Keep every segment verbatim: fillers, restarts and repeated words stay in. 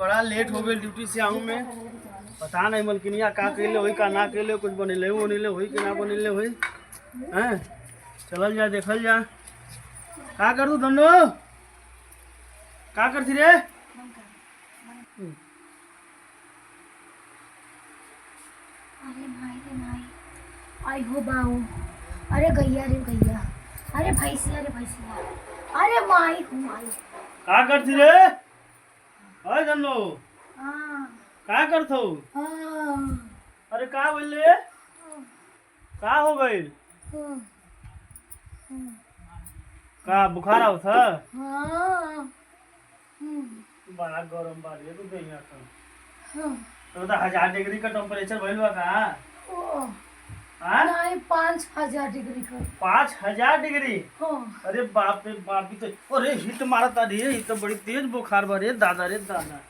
बड़ा लेट हो गइल ड्यूटी से आऊँ में। पता नहीं मलकिनिया का कइले होई, का ना कइले, कुछ बनइले होई, बनइले होई कि ना बनइले होई। हैं? चलल जा, देखल जा। का करतू धन्नो? का करती रे? अरे माई रे माई, आई हो बाऊ, अरे गैया रे गैया, अरे भैंसिया रे भैंसिया, अरे माई हो माई। का करती रे? ओए धन्नो, हाँ। का करत हो? हाँ। अरे का बोल रे? का हो गइल? हाँ। का बुखार आवत ह? हाँ। हम्म। बड़ा गरम बा रे तू देहिया का। हाँ। तो बता, हजार डिग्री का टेम्परेचर भइल बा का? ओ। हाँ? नहीं, पाँच हजार डिग्री का। पाँच हजार डिग्री? हाँ। अरे बाप रे बाप, ई तो, अरे हीट मारता रे, ई तो बड़ी तेज बुखार बा रे दादा रे दादा।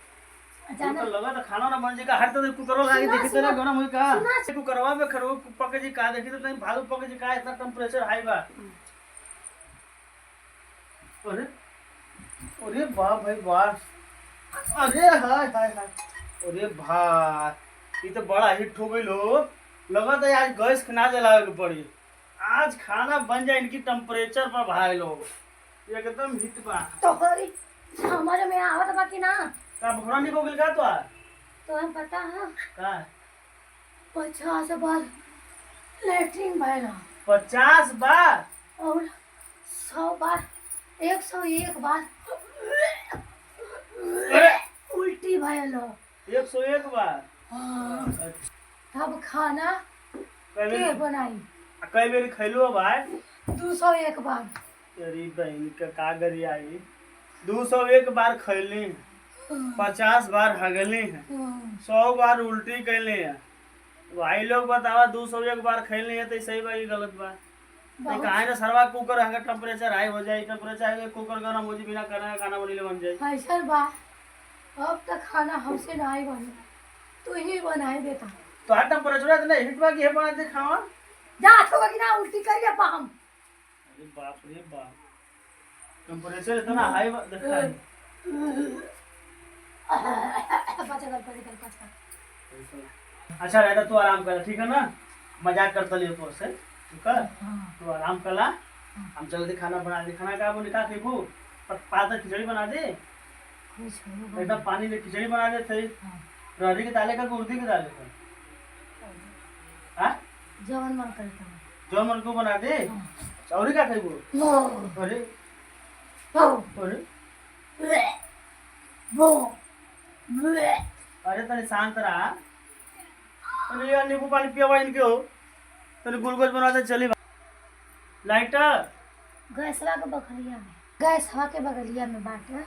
अचानक तू तो लगा था खाना ना बन जाएगा, हर तरह कुकरवा लागे, सुना, देखी तो ना सुना। गरम होई का? सुना। कुकरवा में खरो पक जी का, देखी तो नहीं भालू पक जी का, इतना टेम्परेचर हाई बा। अरे, अरे वाह भाई वाह। अरे हाय हाय हाय। अरे भाई, ई तो बड़ा हिट हो गइल हो। लगत है आज गैस के ना जलावे के पड़ी। आज खाना बन जाए इनकी टेम्परेचर पर भाई लोग। एकदम हिट बा। तोहरी समझ में आवत बा कि ना? का भोरा निको गइल का तोहार? तोहरा पता है? का? पचास बार लेटरिन भइल ह। पचास बार? और सौ बार, एक सौ एक बार अरे! उल्टी भइल ह। एक सौ एक बार? हाँ। अच्छा। तब खाना कै बेर के बनाई? आ, कै बेर खैलू अब आए? दू सौ एक बार। तेरी बहन के का गरियाई, दू सौ एक बार खैली, हाँ। पचास बार हगली, हाँ। सौ बार उल्टी कैली है। भाई लोग बतावा, दू सौ एक बार खैली है तो सही बा कि गलत बा? तो बहुत। काहे ना सरवा कुकर अगर टेम्परेचर हाई हो जाए, टेम्परेचर हाई हो जाए, कुकर गरम हो जाए, बिना खाना, खाना बनीले बन जाए। ऐसा बा, अब तक खाना हमसे ना ही बने, तू ही बनाई देता। तो हर टेम्परेचर इतना हीट बा कि हे बना दे खावा। जा, थोड़ा कि ना उल्टी कर ले पा हम। अरे बाप रे बाप, टेम्परेचर इतना हाई बा, देखता है। बचा कर, बचा कर, बचा कर। अच्छा रहता, तू आराम कर, ठीक है ना? मजाक करता लियो तो से, ठीक है? हाँ। तू आराम कर ला, हाँ। हम जल्दी खाना बना दे। खाना का बोले, का खेबू? प-, पातर खिचड़ी बना दे। कुछ हो एकदम बने। पानी में खिचड़ी बना दे थे। हाँ। रहरी के दाले का, उड़दी के दाले का? हाँ? जवन मन करता है। जवन मन को बना दे? हाँ। अच्छा, और का खेबू? हाँ। अरे। हाँ। अरे। बो। अरे तनी शांत रहा। तनी यार नींबू पानी पियावा इनके हो। तनी ग्लूकोज बना दे चली बा। लाइटर। गैसवा के बगलिया में। गैसवा के बगलिया में बाटे।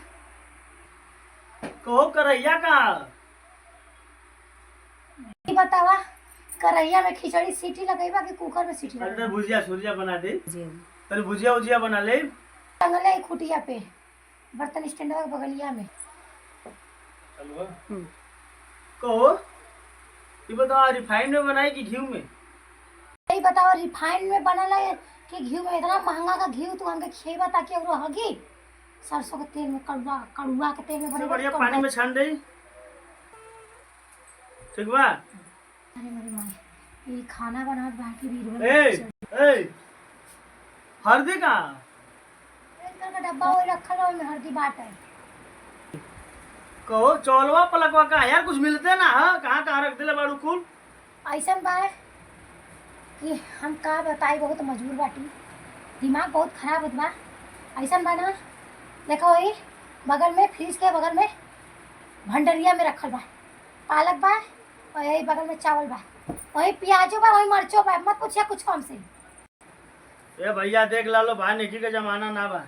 कहो करैया का? ई बतावा, करैया में खिचड़ी सीटी लगइबा कि कुकर में सीटी लगइबा? भुजिया सुजिया बना दे। जी। तनी भुजिया उजिया बना ले। टंगले ही खुटिया पे। बर्तन स्टैंडवा के बगलिया में। चलो। हम्म। कहो, ये बताओ, रिफाइंड में बनाई कि घी में? यही बताओ, रिफाइंड में बनल है कि घी में? इतना महंगा का घी तू हमके खिएबा ताकि औरो हगी? सरसों के तेल में, कड़ुआ, कड़ुआ के तेल में सबसे बने बढ़िया कड़ुआ। पानी में छान दे। ठीक बा? अरे मेरी माई, ये खाना बनात बा कि बीरबल ए, पिक्चर। ए, हरदी कहाँ? पेंट करके डब्बा वही रखल बा, ओमे हरदी बाटे। कहो, चौलवा पलकवा का यार, कुछ मिलते ना है, कहाँ कहाँ रख देले बाड़ू कुल? ऐसन बा कि हम का बताई, बहुत मजबूर बाटी, दिमाग बहुत खराब होत बा। ऐसन बा ना, देखो वही बगल में, फ्रिज के बगल में भंडरिया में रखल बा, पालक बा, और यही बगल में चावल बा, वही प्याजो बा, वही मरचो बा, मत पूछिया कुछ हमसे। ए भैया, देख लालो भाई, नेकी का जमाना ना बा।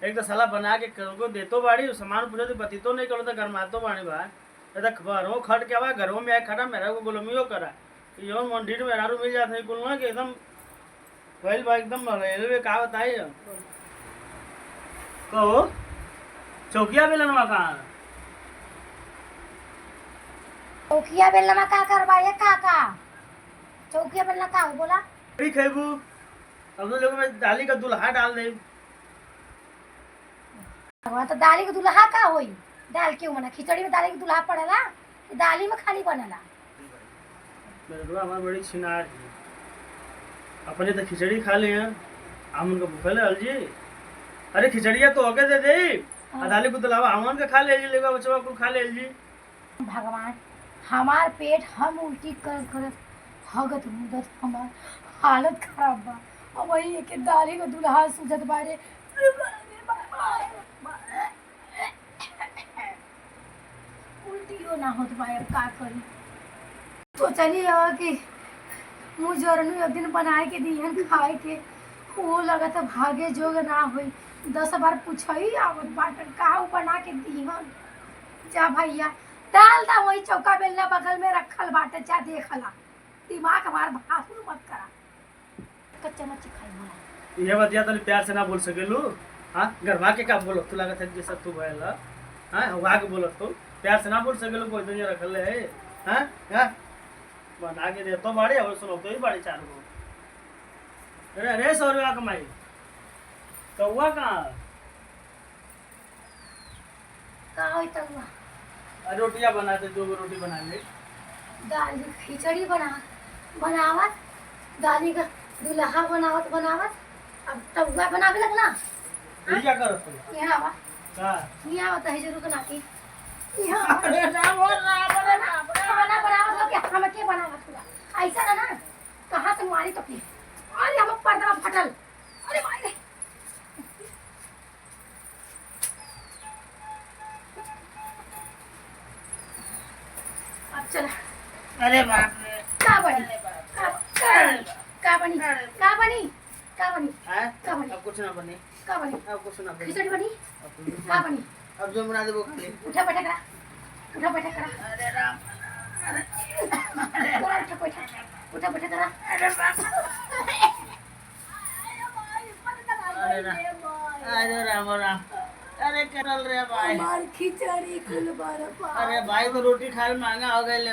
एक तो साला बना के करो देतो बाड़ी, सामान पूछो तो बतीतो नहीं करो तो गरमातो बाड़ी बा। ए तो घरों खट के बा, घरों में आए खटा, मेरा को गुलामियो करा। ये जौन मंडीर में रारू मिल जात है कुल ना कि एकदम भइल बा एकदम रेलवे का बताई। कहो, चौकिया बेलनवा कहाँ? चौकिया बेलनवा का करबा ये काका? चौकिया बेलना का हो बोला? नहीं खेबू, हम लोग में डाली का दुल्हा डाल दे। हाँ, तो डाली का दुल्हा का होई? दाल क्यों बना? खिचड़ी में दाल के दुल्हा पड़ेला कि दाल ही में खाली बनेला? मेहरुआ हमार बड़ी छिनार है, अपने तो खिचड़ी खा ले हैं, हम उनका भूखल है जी। अरे खिचड़िया तो ओके दे दे, हाँ। आ दाली को दुलावा हमन के खा ले जी, लेवा बचवा को खा ले जी। भगवान, हमार पेट हम उल्टी कर कर हगत मुदत हमार हालत खराब बा। अब वही एक दाली को दुल्हा सूझत बारे। उल्टियो ना होत बा, अब का करी? सोचली ह कि मुँह जोरनू एक दिन बनाए के दीहन खाए के, वो लगत भागे जोग ना होई। दस बार पूछई आवत बाटन, का उ बना के दीहन? जा भैया, डाल दा वही चौका बेलना बगल में रखल बाटे, जा देख ला। दिमाग हमार भासुर मत करा। कच्चा मच्छी खाई मारा। ये बतिया तनी प्यार से ना बोल सकेलू? हाँ, गरमा के का बोलो? तू लागत है जैसा तू भयल है। हाँ, हुआ के बोलत हो। प्यार से ना बोल सकेलू, कोई दुनिया रखल है। हाँ, हाँ। बना के दे तो बाड़ी, और सुनो तो ही बाड़ी चार गो। अरे, अरे, सौ रुपया कमाई। कौआ कहाँ? का होई तउआ? अरे रोटिया बना दे, दो गो रोटी बना ले। दाल खिचड़ी बना, बनावत, दाली का दुल्हा बनावत, बनावत, अब तउआ बनावे लगला। तू क्या करत हो? यहाँ आवा। का? यहाँ आवा, तही जरूर बना के। यहाँ आवा। अरे राम, राम, अरे बाप रे। खाना बनावत हो कि हम के बनावत हुआ? ऐसा ना, ना, कहाँ से मारी तो की? अरे हम पर्दा फटल। अरे माई रे। अब चला। अरे बाप रे। का बनी? अरे बाप रे। का, का बनी? अरे बाप। का बनी? अरे। का बनी? का बनी? हैं? का बनी? अब कुछ ना बने। का बनी? अब कुछ ना बने। खिचड़ी बनी? अब कुछ ना का बनी? अब जो बना दे वो खा ले। उठा बैठा करा। उठा बैठा करा। अरे राम। उठा बैठा। उठा बैठा करा। अरे बाप। अरे रा-, अरे राम राम। अरे करल रे भाई। हमार खिचड़ी कुल बर्बाद। अरे भाई, तो रोटी खाए महंगा हो गए ले